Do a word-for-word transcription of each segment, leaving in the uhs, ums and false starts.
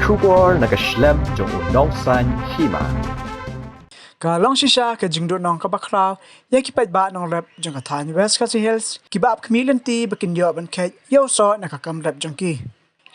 Khubor na ka shlem jong u nongsan hima. Ka long shisha ka jingduhnong kaba khraw ïa ki paidbah nongrep jong ka thaiñ West Khasi Hills, kiba ap khmih lynti ba kin ïoh ban kheit ïa u soh na ka kam rep jong ki.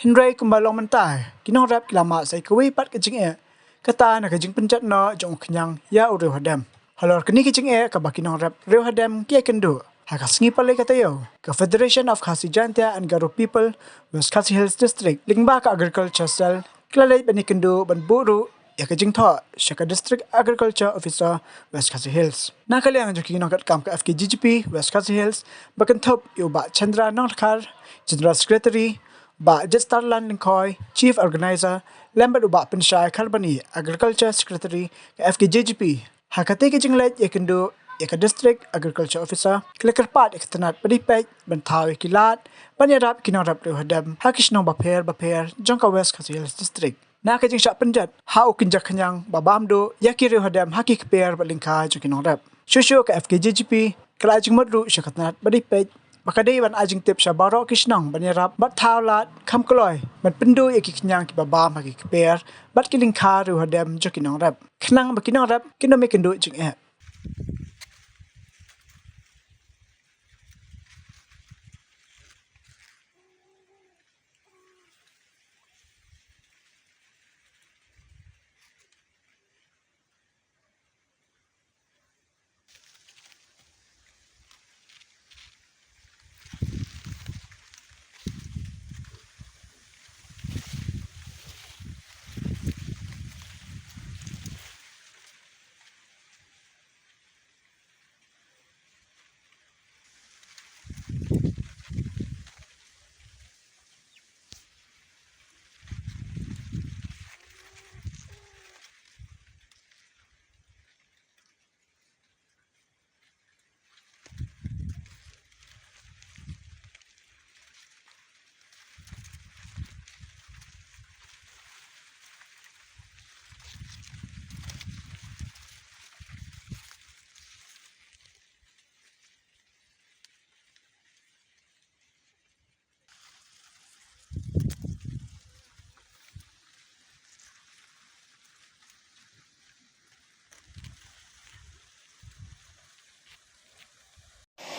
Hynrei kumba long mynta, ki nongrep ki la mad sa ïa kawei pat ka jingeh, kata na ka jingpynjot noh jong u khñiang ïa u riewhadem. Halor kane ka jingeh kaba ki nongrep riewhadem ki ïakynduh, ha ka sngi Palei ka taïew, ka Federation of Khasi Jaintia and Garo People West Khasi Hills District lyngba ka Agriculture Cell ki la leit ban ïakynduh ban buh ruh ïa ka jingthoh sha ka District Agriculture Officer West Khasi Hills. Na ka liang jong ki nongtrei kam ka F K G G P West Khasi Hills, ba kynthup ïa u Bah Chandra Nongdkhar, General Secretary, Bah Jetstarland Lyngkhoi, Chief Organizer, lem bad u Bah Pynshai Kharbani, Agriculture Secretary ka F K G G P. Ha katei ka jingleit ïakynduh ïa ka District Agriculture Officer, ki la kyrpad ïa ka tnat ba dei peit ban thaw ïa ki lad ban ïarap ki nongrep riewhadem ha ki shnong bapher bapher jong ka West Khasi Hills District. Na ka jingshah pynjot ha u kynja khñiang ba bam duh ïa ki riewhadem ha ki kper bad lyngkha jong ki nongrep, shuh shuh ka F K G G P ka la ai jingmut ruh sha ka tnat ba dei peit ba ka dei ban ai jingtip sha baroh ki shnong ban ïarap bad thaw lad kham kloi ban pynduh ïa ki khñiang kiba bam ha ki kper bad ki lyngkha riewhadem jong ki nongrep, khnang ba ki nongrep kin ym ïakynduh jingeh.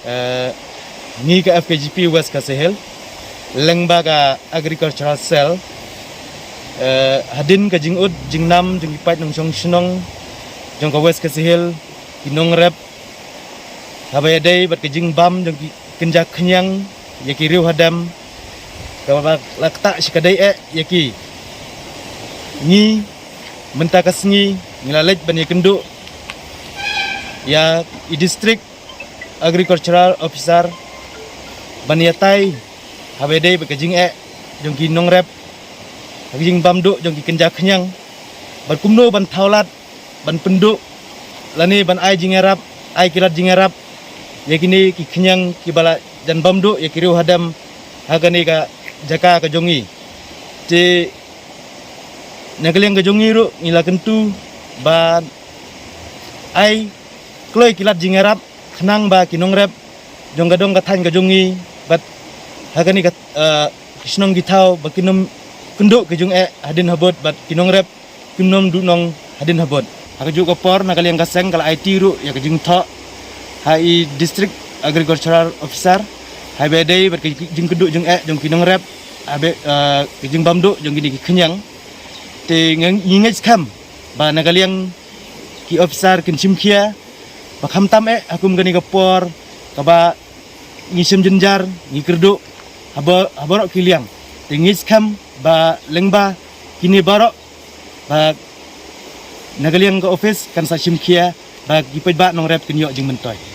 Eh, ngi ka F K G P West Khasi Hills, lyngba ka Agricultural Cell, eh, hadien ka jingud jingnam jong ki paid nongshong shnong jong ka West Khasi Hills, ki nongrep, haba ïadei bad ka jingbam jong ki kynja khñiang ïa ki riewhadem, kaba la ktah shi ka dei eh ïa ki. Ngi mynta ka sngi ngi la leit ban ïakynduh ïa i District Agricultural Officer ban ïatai haba ïadei bad ka jingeh jong ki nongrep, ka jingbam duh jong ki kynja khñiang, bad kumno ban thaw lad ban pynduh lane ban ai jingïarap, ai ki lad jingïarap ïa kine ki khñiang kiba la jan bam duh ïa ki riewhadem ha kane ka jaka ka jong ngi. Te na ka liang ka jong ngi ruh ngi la kyntu ban ai kloi ki lad jingïarap khnang ba ki nongrep jong ka dong ka thaiñ ka jong ngi bad ha kane ka, eh, ki shnong ki thaw ba kin ym kynduh ki jingeh hadien habud bad ki nongrep kin ym duhnong hadien habud. Ha kajuh ka por na ka liang ka seng ka la aiti ruh ïa ka jingthoh ha i District Agricultural Officer haba ïadei bad ka jingkynduh jingeh jong ki nongrep, haba, eh, ka jingbam duh jong kine ki khñiang. Te ngi ngeit skhem ba na ka liang ki officer kin shim khia ba khamtam eh ha kum kane ka por kaba ngi shim jynjar, ngi kyrduh ha ba-, ha baroh ki liang. Te ngi ngeit skhem ba lyngba kine baroh ba na ka liang ka office kan sa shim khia ba ki paidbah nongrep kin ïoh jingmyntoi.